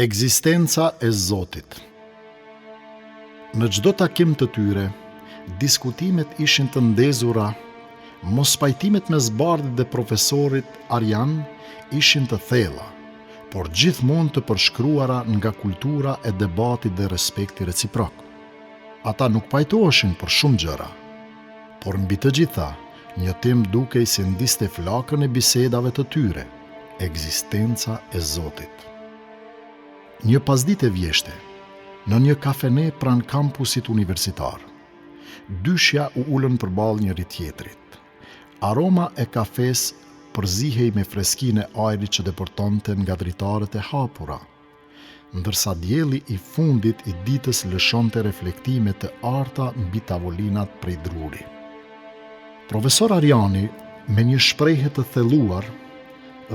Ekzistenca e Zotit Në çdo takim të tyre, diskutimet ishin të ndezura, mospajtimet mes Bardhit dhe profesorit Arjan ishin të thella, por gjithmonë të përshkruara nga kultura e debatit dhe respekti reciprok. Ata nuk pajtoheshin për shumë gjëra, por mbi të gjitha, një temë dukej se ndizte flakën e bisedave të tyre, ekzistenca e Zotit. Një pasdite vjeshte, në një kafene pranë kampusit universitar, dyshja u ulën përballë njëri-tjetrit. Aroma e kafesë përzihej me freskinë e ajrit që depërtonte nga dritaret e hapura. ndërsa dielli i fundit i ditës lëshonte reflektime të arta mbi tavolinat prej druri. Profesor Arjani, me një shprehje të thelluar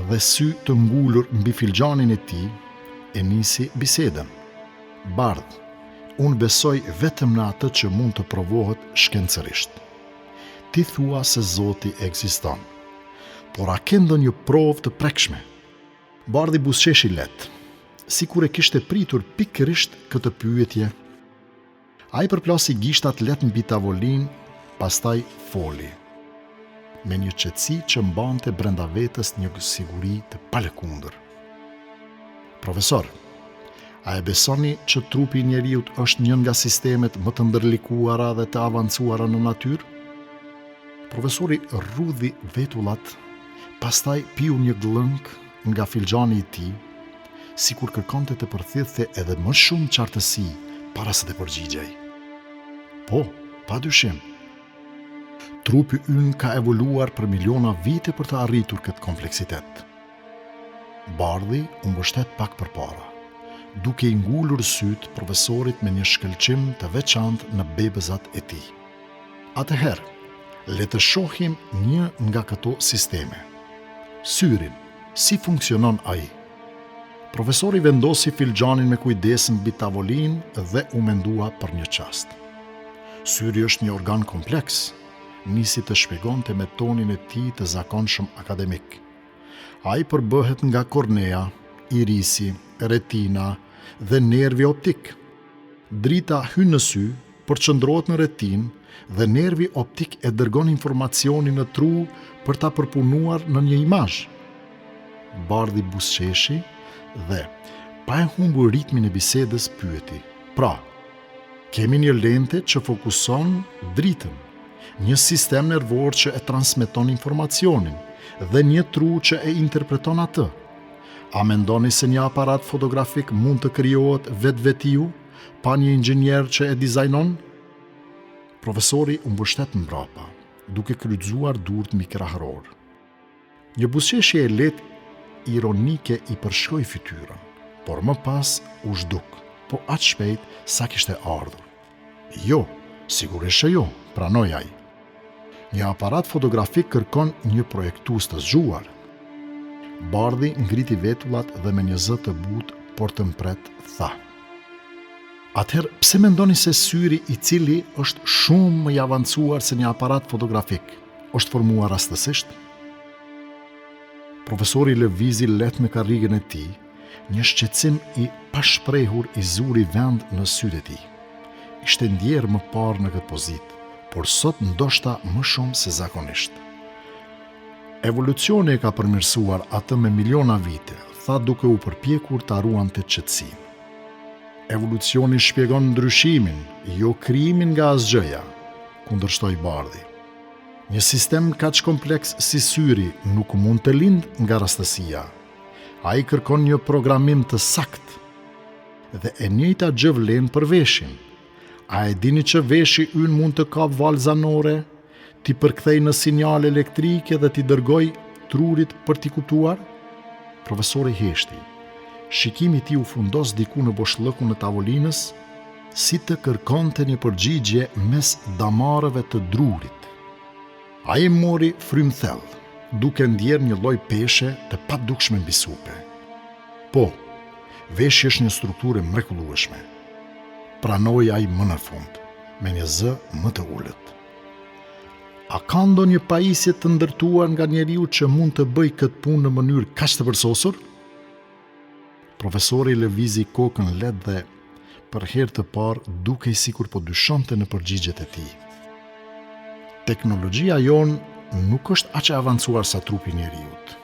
dhe sy të ngulur mbi filxhanin e tij, e nisi bisedën. Bardh, unë besoj vetëm në atë që mund të provohet shkencërisht. Ti thua se Zoti ekziston. Por a ke ndonjë provë të prekshme? Bardhi buzëqeshi lehtë, sikur e kishte pritur pikërisht këtë pyetje. Ai përplasi gishtat lehtë mbi tavolinë, pastaj foli. Me një qetësi që mbante brenda vetes një siguri të palëkundur. Profesor, a e besoni që trupi i njeriut është një nga sistemet më të ndërlikuara dhe të avancuara në natyrë? Profesori rrudhi vetullat, pastaj piu një gllënkë nga filxhani i tij, sikur kërkonte të përthithte edhe më shumë qartësi para se të përgjigjej. Po, pa dyshim. Trupi ynë ka evoluar për miliona vite për të arritur këtë kompleksitet. Bardhi u mbështet pak përpara, duke i ngulur sytë profesorit me një shkëlqim të veçantë në bebëzat e tij. Atëherë, le të shohim një nga këto sisteme. Syrin, si funksionon ai? Profesori vendosi filxhanin me kujdes mbi tavolinë dhe u mendua për një çast. Syri është një organ kompleks, nisi të shpjegonte me tonin e tij të zakonshëm akademik. Ai përbëhet nga kornea, irisi, retina dhe nervi optik. Drita hyn në sy, përqendrohet në retinë dhe nervi optik e dërgon informacionin në tru për ta përpunuar në një imazh. Bardhi buzëqeshi dhe, pa e humbur ritmin e bisedës, pyeti, Pra, kemi një lente që fokuson dritën, një sistem nervor që e transmeton informacionin dhe një tru që e interpreton atë. A mendoni se një aparat fotografik mund të krijohet vetvetiu, pa një inxhinier që e dizajnon? Profesori u mbështet mbrapa, duke kryqëzuar duart mbi kraharor. Një buzëqeshje e lehtë ironike i përshkoi fytyrën, por më pas u zhduk, po aq shpejt sa kishte ardhur. Jo, sigurisht që jo, pranoi ai. Një aparat fotografik kërkon një projektues të zgjuar. Bardhi ngriti vetullat dhe me një zë të butë, por të mprehtë, tha. Atëherë, pse mendoni se syri i cili është shumë më i avancuar se një aparat fotografik, është formuar rastësisht? Profesori lëvizi lehtë në karrigen e tij, Një shqetësim i pashprehur i zuri vend në sytë e tij. Ishte ndjerë më parë në këtë pozitë, por sot ndoshta më shumë se zakonisht. Evolucioni e ka përmirësuar atë me miliona vite, tha duke u përpjekur ta ruante qetësinë. Evolucioni shpjegon ndryshimin, jo krijimin nga asgjëja, kundërshtoi Bardhi. Një sistem kaq kompleks si syri nuk mund të lindë nga rastësia. Ai kërkon një programim të saktë. Dhe e njëjta gjë vlen për veshin. A e dini që veshi ynë mund të kapë valë zanore, t'i përkthejë në sinjale elektrike dhe t'i dërgojë trurit për t'i kuptuar? Profesori heshti. Shikimi i tij u fundos diku në boshllëkun e tavolinës, si të kërkonte një përgjigje mes damarëve të drurit. Ai mori frymë thellë, duke ndjerë një lloj peshe të padukshme mbi supe. Po, veshi është një strukturë e mrekullueshme, pranoi ai më në fund, me një zë më të ulët. A ka ndonjë pajisje të ndërtuar nga njeriu që mund të bëjë këtë punë në mënyrë kaq të përsosur? Profesori lëvizi kokën lehtë dhe, për herë të parë, dukej sikur po dyshonte në përgjigjet e tij. Teknologjia jonë nuk është aq e avancuar sa trupi i njeriut.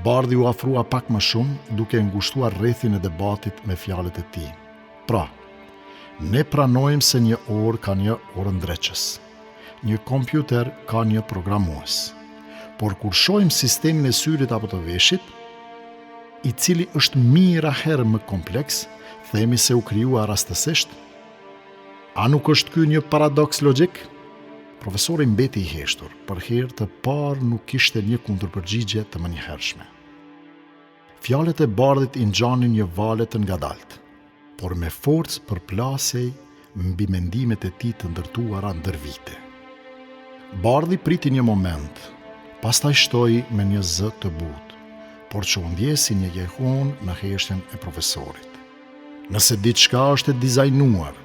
Bardhi u afrua pak më shumë, duke e ngushtuar rrethin e debatit me fjalët e tij. Pra, ne pranojmë se një orë ka një orëndreqës. Një kompjuter ka një programues. Por kur shohim sistemin e syrit apo të veshit, i cili është mijëra herë më kompleks, themi se u krijua rastësisht? A nuk është ky një paradoks logjik? Profesori mbeti i heshtur, për herë të parë nuk kishte një kundërpërgjigje të menjëhershme. Fjalët e Bardhit i ngjanin një vale të ngadaltë, por me forcë përplasej mbi mendimet e tij të ndërtuara ndër vite. Bardhi priti një moment, pastaj shtoi me një zë të butë, por që u ndje si një jehonë në heshtjen e profesorit. Nëse diçka është e dizajnuar,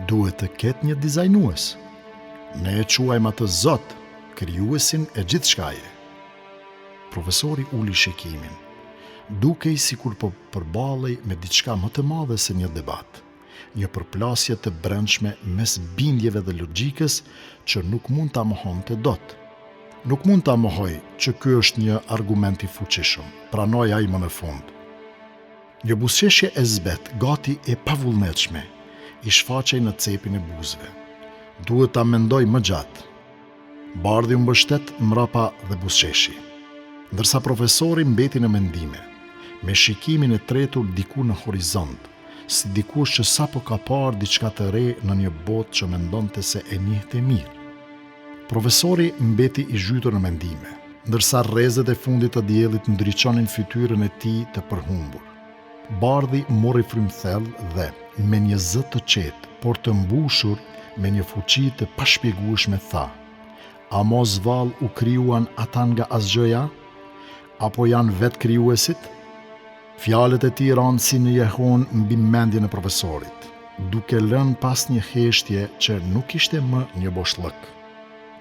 duhet të ketë një dizajnues. Ne e quajmë atë Zot, krijuesin e gjithçkaje. Profesori uli shikimin. Dukej sikur po përballej me diçka më të madhe se një debat, një përplasje të brendshme mes bindjeve dhe logjikës që nuk mund ta mohonte dot. Nuk mund ta mohoj që ky është një argument i fuqishëm, pranoi ai më në fund. Një buzëqeshje e zbehtë, gati e pavullnetshme, i shfaqej në cepin e buzëve. Duhet ta mendoj më gjatë. Bardhi u mbështet mbrapa dhe buzëqeshi. Ndërsa profesori mbeti në mendime, me shikimin e tretur diku në horizont, si dikush që sapo ka parë diçka të re në një botë që mendonte se e njihte mirë. Profesori mbeti i zhytur në mendime, ndërsa rrezet e fundit të diellit ndriçonin fytyrën e tij të përhumbur. Bardhi mori frymë thellë dhe, me një zë të qetë, por të mbushur me një fuqi të pashpjegueshme tha, A mos vallë u krijuan ata nga asgjëja? Apo janë vetë krijuesit? Fjalët e tij ranë si një jehonë mbi mendjen e profesorit, duke lënë pas një heshtje që nuk ishte më një boshllëk,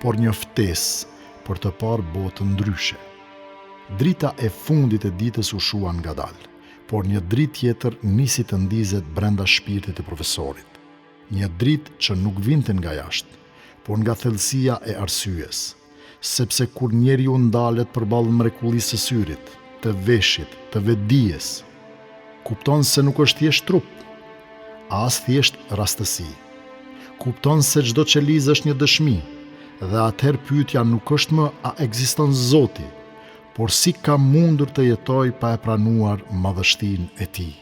por një ftesë për të parë botën ndryshe. Drita e fundit e ditës u shua ngadalë, por një dritë tjetër nisi të ndizet brenda shpirtit të profesorit. Një dritë që nuk vinte nga jashtë, por nga thellësia e arsyes. Sepse kur njeriu ndalet përballë mrekullisë së syrit, të veshit, të vetëdijes, kupton se nuk është thjesht trup, as thjesht rastësi. Kupton se çdo qelizë është një dëshmi, dhe atëherë pyetja nuk është më a ekziston Zoti, por si kam mundur të jetoj pa e pranuar madhështinë e tij.